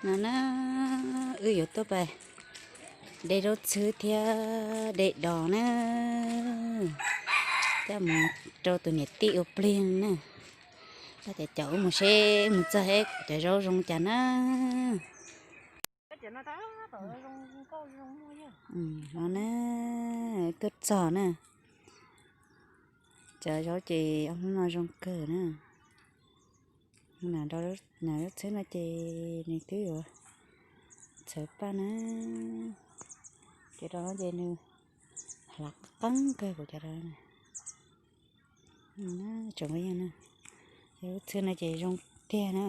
No na, wb yuav tuaj pais de zaub txhwb thiab de dos na, coj mus rau tus niam tij ua plig na. Tab cov caum wb mus seb wb mus txog cov zaub zoo cas na. No na, tuaj txog na, cov zaub ces ob hnub no zoo kawg na. Nas zaub txhwb no ces nws twb yuav txhawv paj na, cov no ces nws hlav qeeb kawg kuv cov no. Tsoom phooj ywg na, zaub txhwb no ces zoo tiag na.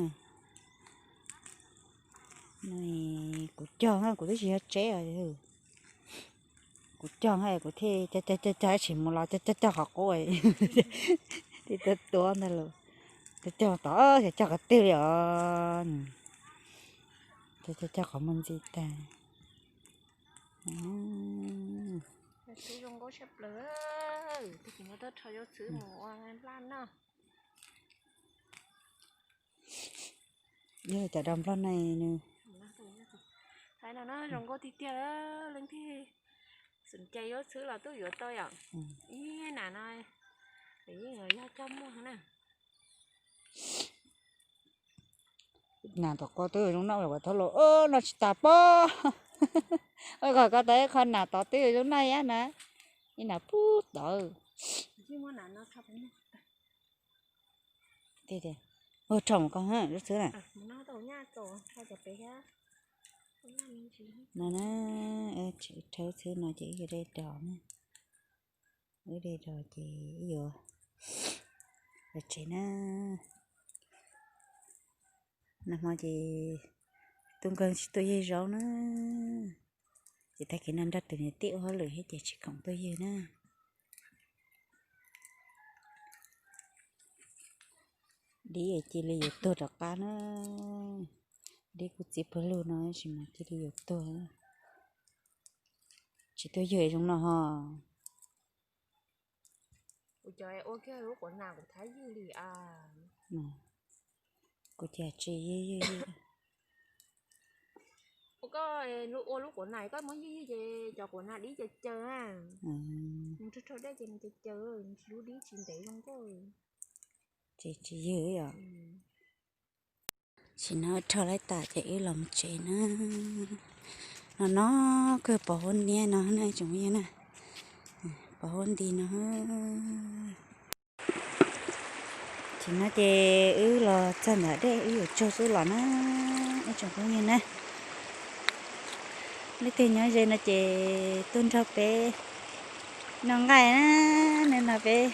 Kuv cog, kuv twb tsis yog tseb os. Kuv cog, kuv thiaj cog cog cog ib tsis mus los cog cog cog qhov qub, thiaj tuab tuab ntag lauj. Cog cog tod xyov cog qhov twg li os. Cog cog cog qhov muag ntxi tag. Txhwb zoo nkauj tshaj plaws, tab sis no tuaj rho zaub txhwb mus ua laj noj. Yog cov dos nplog no nws, hais no na zoo nkauj tiag tiag, leej twg xom cai yuav txhwb los tuaj yuav tau yom. Ib nas no yeej yog coj muag na. Nas tom ko twb yuav zoo noj lawm, ua thaub laus no tsis tas pob. Ua qhov ko tau ib qho nas tod twb yuav zoo noj ib yam na, ib nas pub tod. Ua rho mus koj zaub txhwb na. No na, rho txhwb no ces wb yuav de dos na. Wb de dos ces wb yuav los tsev na. Nag hmo ces tu nkaus tsis tuaj yawg zaub na, ces tag kis no nrog tus niam tij ua hauj lwm thiab ces tsis khoom tuaj yawg na. Dib cia li yuav tuag rov qab na. Dib kuj txiv pawg lug no tab sis mas cia li yuav tuag. Tsis tuaj yawg zoo no ho. Kuv cov ua kiag lub quav nas kuv thab ywg li a. Kuv cov tsis ywg ywg. Koj ua lub quav nas koj muab ywg ywg ces cov quav nas dib caws caws na. Nws rau rau dej ces nws caws caws, lub dib tsis ntev zoo nkauj. Ces tsis ywg os. Sim no rho laib tas ces wb los mus tsev na. No no kawg pos huab niab no na tsoom phooj ywg na. Pos huab nti no. Sim no ces wb los txog ntawm dej wb yuav tsaug xub los na, ib tsoom phooj ywg na. Leej twg nyob ze no ces tuaj nrog peb noj nqaij na, no peb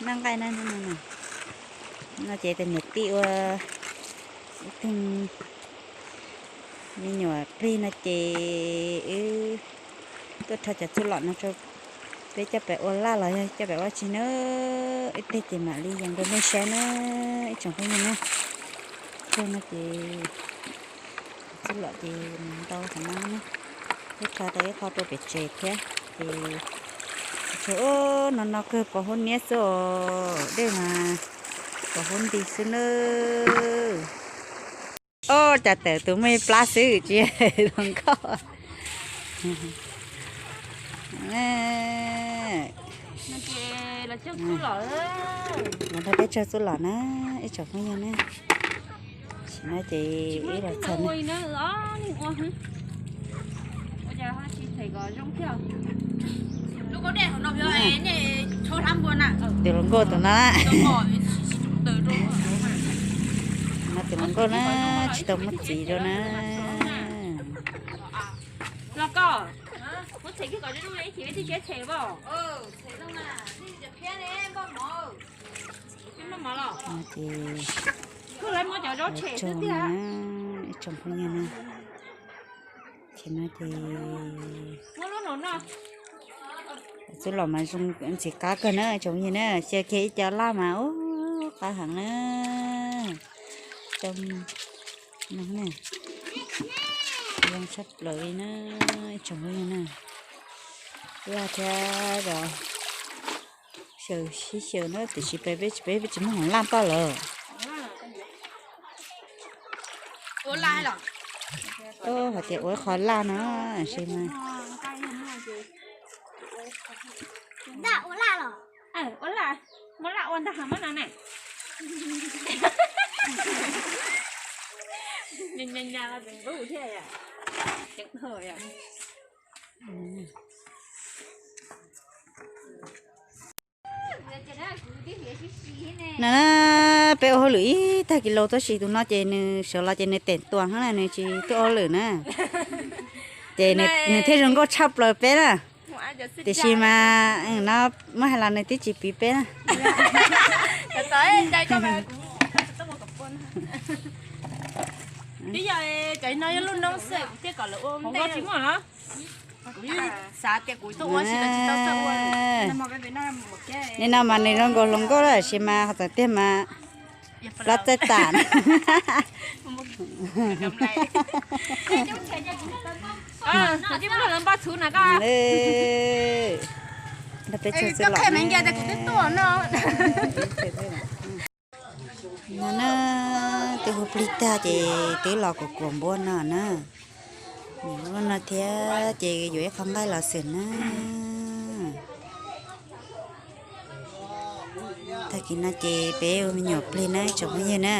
noj nqaij na. No ces tus niam tij ua ib tug me nyuam plig no ces wb tuaj rho cov txuj lom no rau peb coj pem ua laj los yog coj pem ua tsi na. Ib teg ces mam li yees rau nej saib na, ib tsoom phooj ywg na. Txuj no ces txuj lom ces ntau heev na. Wb rho tau ib qho rau pem tsev thiab ces tsuas no no kawg pos huab niab xwb os, dej mas pos huab nti xwb nawb. Ob, cas tawm tus muaj ib plab xwb tsis hluas nkauj. Los nrog peb tsaug txuj lom na, ib tsoom phooj ywg na. Sim no ces wb los txog na. Tus hluas nkauj tus no, no tus hluas nkauj na, tsis tau muaj txiv rau na. Ces tsoom phooj ywg na, ces no ces txuj lom mas zoo ntxim qab kawg na tsoom phooj ywg na, xyaw kiag ib co laj mas ub qab heev na. Coj no na, zoo tshaj plaws li na, ib tsoom phooj ywg na. Laj thiab os, xyaw sib xyaw na, tiam sis peb peb tsis muaj hoo laj toj lawm. Hais tias ua ib qho laj no, sis mas. Ua laj, muab laj ua ntag mas no ne. Nyas nyas los tseem nqub thiab. No na, peb ua hauj lwm ib tag kis laus tab sis tus no ces nws sawv los ces nws teem tuas heev na, nws tsis tuaj ua hauj lwm na. Ces nws thiaj zoo nkauj tshaj plaws peb na. Tiam sis mas no muab hais los nws twb tsis piv peb na. Twb yog cov no yog lub noob xwb, kuv thiaj kom lawv ua ntej. Kuv xav tias kuv tuaj ua tsis tau txawj ua. Nim no mas nws zoo nkaus hluas nkauj lawm sis mas qhov txawm tiag mas plab txaij tas. Npaj txhuv na koj. Peb txhua txhua los na. No na, twb hu plig tag ces twb los kuam kuam npua no na. Nws lub no thiab ces yuav ib qho nqaij los xwm na. Tag kis no ces peb ua me nyuam plig na ib tsoom phooj ywg na.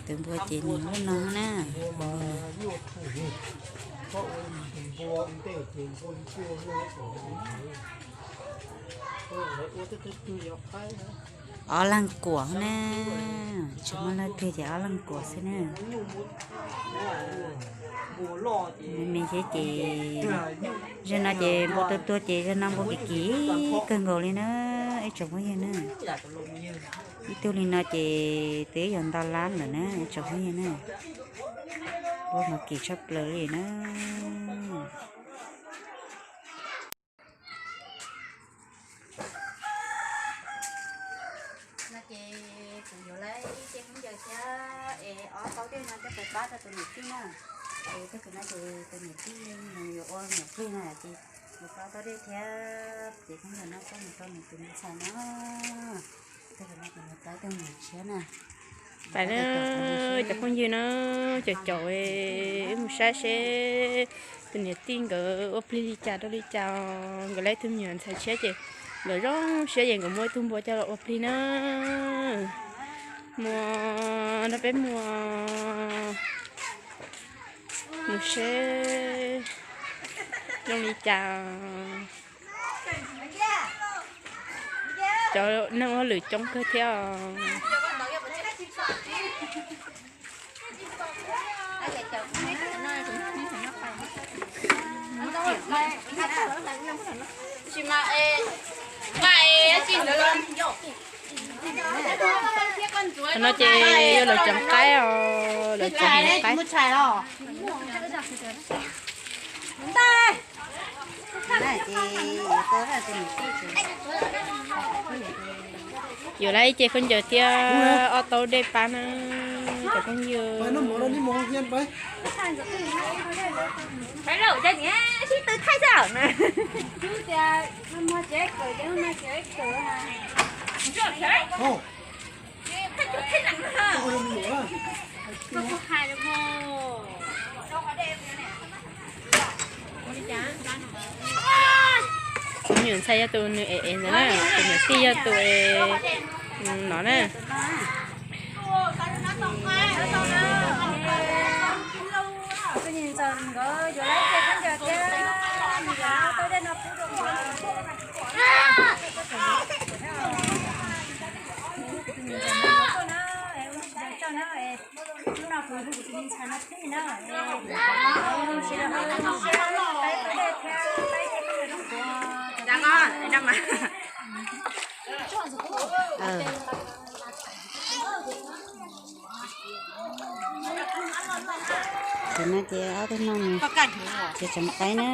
Tus npua ces nws lub no na. Ob leeg kuam na, tsis muaj leej twg ces ob leeg kuam xwb na. Me thiab ces zaum no ces npua tuag tuag ces zaum no npua kim kim kawg nkaus li na, ib tsoom phooj ywg na. Ib tug li no ces twb yuav nto lab lawm na, ib tsoom phooj ywg na. Npua mas kim tshaj plaws li na. No ces kuv yuav lawv ib ce khaub ncaws thiab es ob taub dej no coj pab rau tus niam tij na. Es tag kis no ces tus niam tij nws yuav ua niam plig no ces yuav pab taub dej thiab ces khaub ncaws no coj mus rau nws tus me ntxhais na. Tag kis no ces nws pab rau nws tshiab na. Pais na, cov phooj ywg na, caum caum wb mus saib seb tus niam tij nkawd ua plig li cas rau li cas. Nkawd lawv ib tug me nyuam ntxhais tshiab ces nkawd zoo siab ces nkawd muab ib tug npua coj los ua plig na. Mus, nrog peb mus, mus seb zoo li cas. Cov neeg ua hauj lwm coob kawg thiab os. Qhov no ces yog lawv tseem qaib os, lawv tseem qaib. Yuav lawv ib ce khaub ncaws thiab ob taub dej pab na, cov phooj ywg. Tus me nyuam ntxhais yog tus nws ev ev ntawd na, tus niam tij yog tus no na. Tam no ces ob tug no ces tseem qaib na.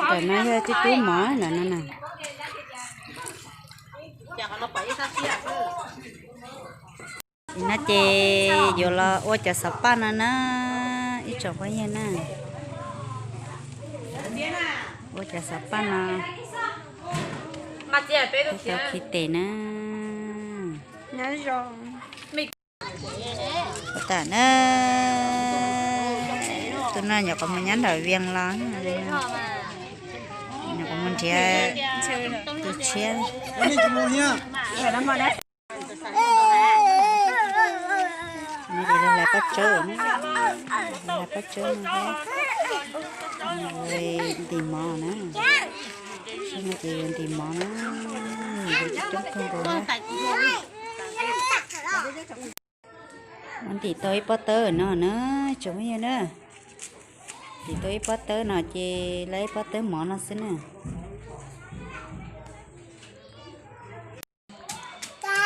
Tam no yog tub tub mov ntawm no na. Tam no ces yuav los ua cov xov paj no na, ib tsoom phooj ywg na. Ua cov xov paj no, peb tau khi tes na. Ua tas na, tus no nyuam qhuav mus nyob nram Vias los, nyuam qhuav mus nrhiav tus tshiab. Lawv pob tsawb, lawv pob tsawb no, ntim mov na. Tsawb no ces yuav ntim mov na, yuav coob kawg nkaus na. Muab ntim tau ib pob tawb no na, tsoom phooj ywg na. Ntim tau ib pob tawb no ces lawv ib pob tawb mov no xwb na.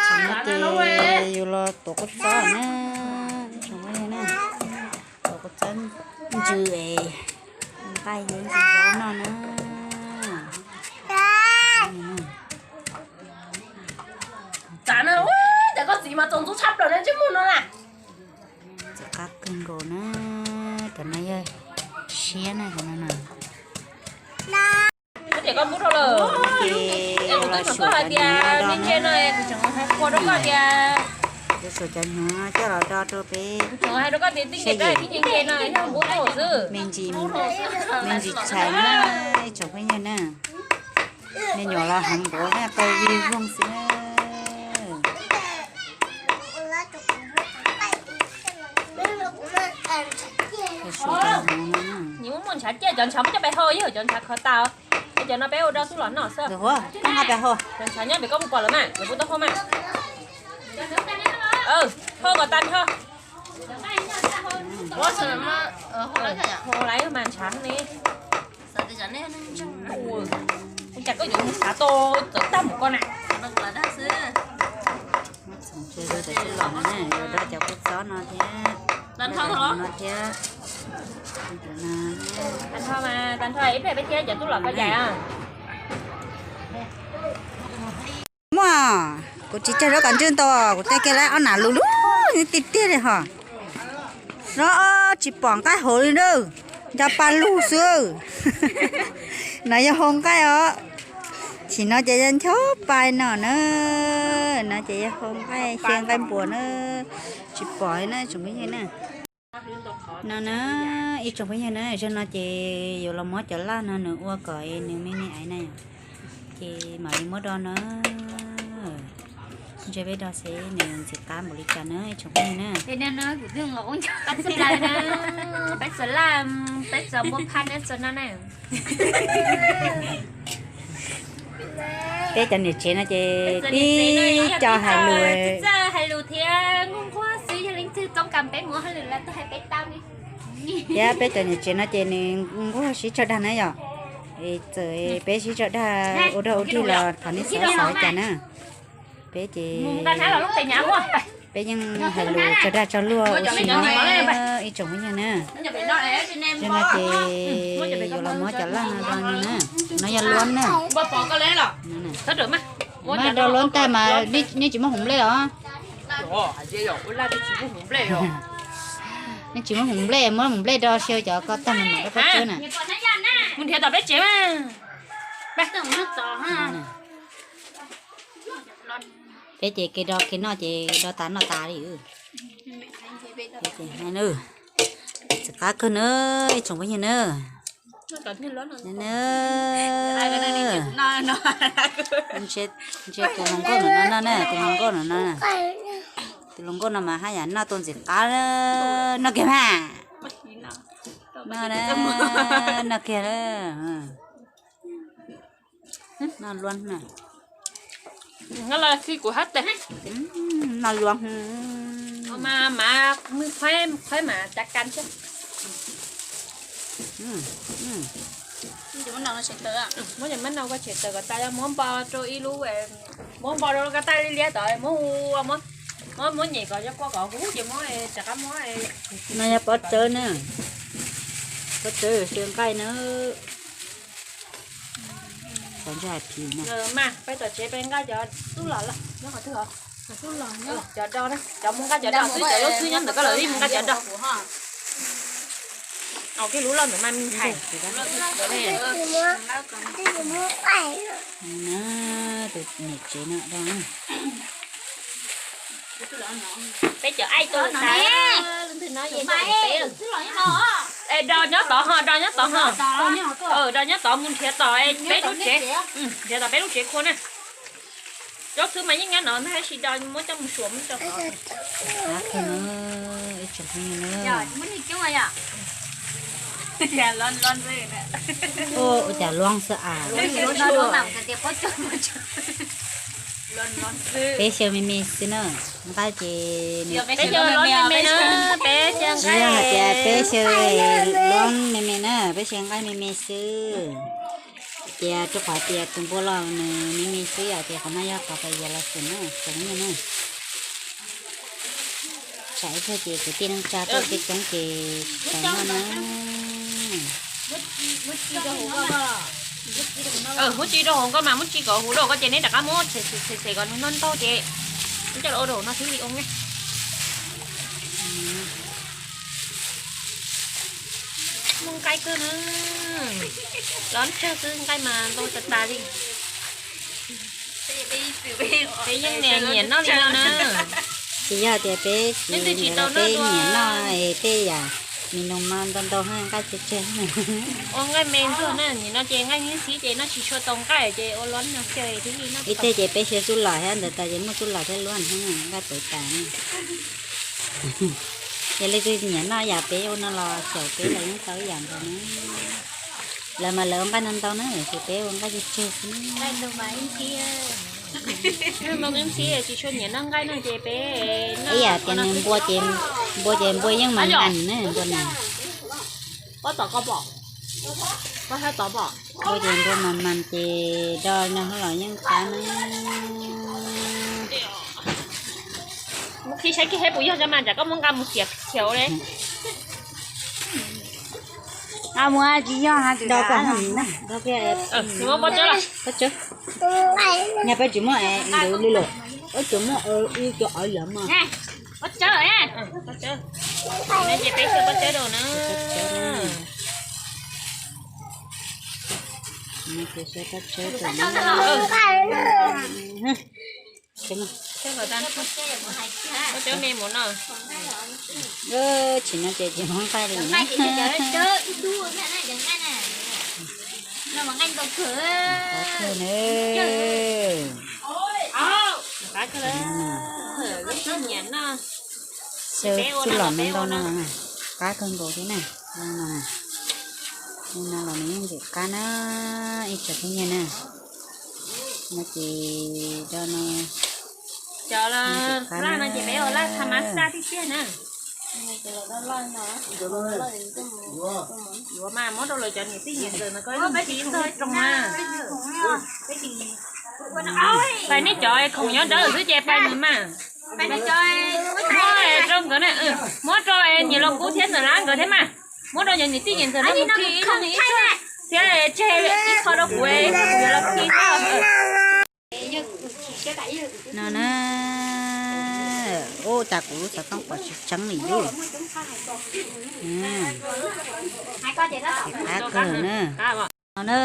Tam no ces yus los tuav kua txob na, tsoom phooj ywg na. Tuav kua txob ntsws es nqaij thiab ntsws zaub noj na. Tam no, cas koj txiv mas txaus ntxub tshaj plaws na, ntsej muag no na. Txiv qab kawg nkaus na, cov no yog siab na, cov no na. Ces koj pub rau lawm, es kuv twb tsum koj hais tias me ntse no, kuv tseem hais qhua rau koj tias, kuv tsum cov hnyuv coj los do rau peb, kuv tseem hais rau koj tias tib ntse, tib ntse no yog npua hauj xwb, me ntsis, me ntsis tshais na, ib tsoom phooj ywg na. Me nyuam los heev npaum na, qau vij voog xwb na. Nws muaj muaj ntshav ciaj, cov ntshav muab coj pais hau, yog cov ntshav khov tas. Es cov no peb ua rau tub los noj xwb. Cov ntshav nyob pem koj puas pom lawm mas, lawv puas tau hau mas. Hau kom tas nrho. Hau lawm mas ntshav ne. Ua cas koj yuav mus xav tau txawv tag mus koj na. Txhoov tseg rau cov tub los no, yuav do cov kua txob no thiab, no thiab. Tag nrho mas, tag nrho ib pliag peb thiab cov tub los koj yaim. Muaj, kuv tsis cog zaub kav ntswj ntau, kuv cog kiag lawm ob nas lus lus tiag tiag li hos. Zaub tsis pom nqaij hauv li na, nco pa lug xwb. No yog hau nqaij os. Chim no ces yog ncho pa no na, no ces yog hau nqaij, xyaw nqaij npuas na, tsis pom li na tsoom phooj ywg na. No na, ib tsoom phooj ywg na, zaum no ces yuav los muab cov laj no nws ua kom nws me me aiv na, ces mam li muab do na. Ntshe peb do seb nws ntxim qab npaum li cas na ib tsoom phooj ywg na. Peb txawm laj, peb txawm npua phab neb txawm no na. Peb cov niam tsev no ces tib co hais lus, txawj hais lus thiab nquag nquag xwb, yog leej twg toob kas peb mus hauj lwm los tuaj hais peb tau li. Thiab peb cov niam tsev no ces nws nquag sib tso dag na yom. Txawm peb sib tso dag ua dog ua dig los thov nej xav xav cas na. Peb ces peb yeej hais lus tso dag tso luag ua si na ib tsoom phooj ywg na. Zaum no ces yuav los muab cov laj no do no na. No yog luab na. Muab do luab tag mas nej tsis muab hoov nplej los? Nej tsis muab hoov nplej, muab hoov nplej do xyaw cov ko tag no mam rau peb tswb na. Peb ces kev do kev noj ces do tas noj tas li. Txiv qab kawg na ib tsoom phooj ywg na. Ntshe tus hluas nkauj no no na, tus hluas nkauj no no, tus hluas nkauj no mas haj yam noj tau ntxim qab, noj kiag mas. Noj, noj kiag. Noj luab na. Noj luab. Mas mas mws qhuaib mas cav kas thiab. Muab cov mab no koj tshem taws kom tas, muab npo rau ib lub, muab npo rau ko taw liab liab tod, muab hu, muab, muab nyem kom yog kua kom huv ces muab rov qab muab. No yog pob tsawb na, pob tsawb xyaw nqaij na. Mas peb tom tsev peb nqa cov tub los, nyob qhov twg os? Cov do, cov mus nqa cov do xwb, cov lub xwb nyob ntawm koj lawm, mus nqa cov do. Au, kiag lub loj ntawm mas me ntxhais. Tus niam tsev no do. Peb cov aib tuaj tas. Es do nyob tod ho, do nyob tod ho. Do nyob tod mus nrhiav tom peb lub tsev, nrhiav tom peb lub tsev khua na. Cov xwb mas yeej nyob no, tab sis do muab coj mus suam mus rau tod. Ua cas luab xwb as. Peb xyaw me me xwb na, nqaij ces peb xyaw luab me me na, peb xyaw nqaij, yog hais tias peb xyaw luab me me na, peb xyaw nqaij me me xwb. Tias rau qhov tias tus npua los nws me me xwb, yog tias qhov no yog qhov pais yuav los xwm na, xwm na. Tsam ib pliag ces kwv tij neej tsa tuaj coob coob ces tau noj na. Muab tsis rau hauv nkoj mas, muab tsis kom huv rau koj ces neb rov qab muab txhais txhais kom nws noj ntaug ces neb coj los ua rau hauv no thiaj li ua nqaij. Muaj nqaij kawg na, los tsawg xwb nqaij mas ntau tas tas li. Peb yeej nyiam noj li no na. Tsis yog tias peb, leej twg tsis tau noj, peb nyiam noj tej yam me no mas ntau ntau, nqaij tsawg tsawg. Ua nqaij me ntxuag na, nim no ces nqaij ib xiv ces noj tsis tshua tau nqaij ces ua luab no xyaw thiaj li noj. Ib teg ces peb xyaw xub los thiab ntawd tas ces muaj xub los thiab luab nqaij pawv tas. Yog leej twg nyiam noj yam peb ua no los xyaum peb los yeej tau ib yam nkaus na. Lawv mas lawv ua nqaij ntau ntau na, tiam sis peb ua nqaij tsawg tsawg xwb. Ib yam tias nws npua ces, npua ces npua yeej mas nqaij na npua na. Npua ces npua mas mas ces do no los yeej qab na. Mus khi saib kiag seb puas yog cov mas tsam koj muab nqa mus xiav khiav li. Do koj haj na, do kiag. Pob tsawb los, pob tsawb. Nyaj peb tsis muaj ntawd li lawm, peb tsis muaj ib co av yam mas. Pob tsawb, pob tsawb. Ces peb xyaw pob tsawb rau na. Ces xyaw pob tsawb rau na. Pob tsawb me mus no. Tsis no ces tsis muaj nqaij li na. Qab kawg na. Xyaw xub los me ntau no, qab kawg nkaus thiab na. No los nws yeej ntxim qab na, ib tsoom phooj ywg na. No ces do no, cov laj no ces peb ua laj tha mab xaj tiag tiag na. Yuav mas muab rau lawv cov niam tij niam ntxawm no, koj ib txog ib rooj na. Pais nej cov khoom nyob dawb xwb ces pais nws mas. Muab rau nkawd na, muab rau niam laus kub thiab ntxawm lab nkawd thiab mas. Muab rau cov niam tij niam ntxawm no mus khi ib txog thiab tseg ib qho rau kuv, kuv yuav los khi. No na, ua cas kuv lub xov tooj pom tsis tseeb li yus. Qab kawg na. No na,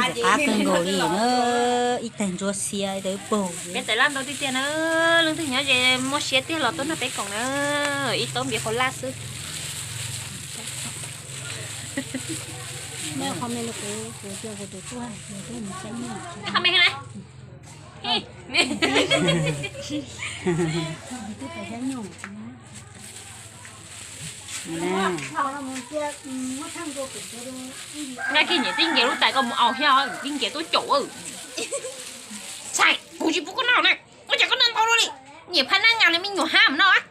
ntxim qab kawg nkaus li na, ib tag ntsuab xiab ib tag paug. Peb txais laj ntau tiag tiag na, leej twg nyob ces muaj siab tiag los tuaj nrog peb koom na, ib taub npias qhua laj xwb. Nqaij kiag niam tij nkias lub tais koj mus aus thiab, niam tij nkias tuaj caum. Txhais, kuv tsis pub koj noj na, ua cas koj noj ntau luaj li, niam phaj nab ngas li me nyuam hab mus noj.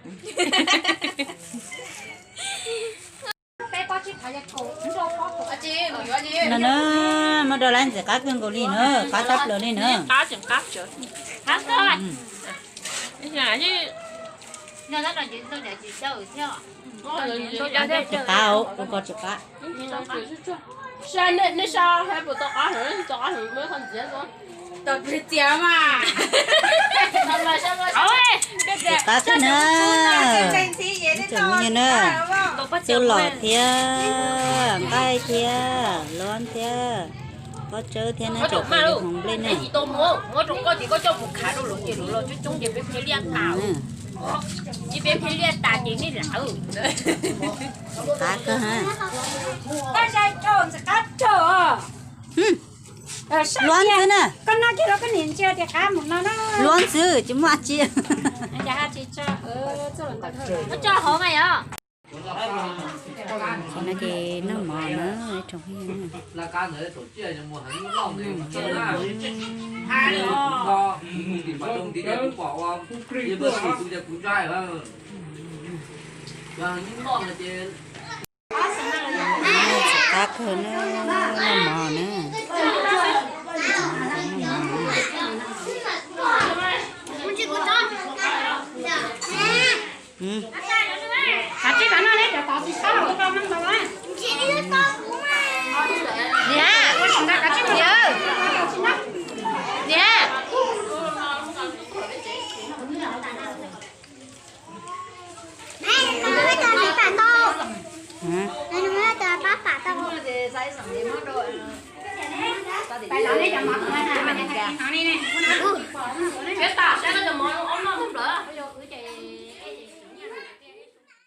No na, muab rau lawv ntxim qab kawg nkaus li na, qab tshaj plaws li na. Tsis qab, ua ko tsis qab. Tsis qab xwb na. Ib tsoom phooj ywg na, xub los thiab, nqaij thiab, luab thiab, pob Tsawb thiab na, cov hmoov nplej na. Muab rau koj ces koj coj mus khav rau luag ces luag los coob coob ces peb phev liaj tas. Ces peb phev liaj tas ces nej lawm. Qab kawg. Luab ntxwv na. Luab ntxwv tsis muaj dab tsi. Ces no ces noj mov na, ib tsoom phooj ywg. Txav kawg na, noj mov na.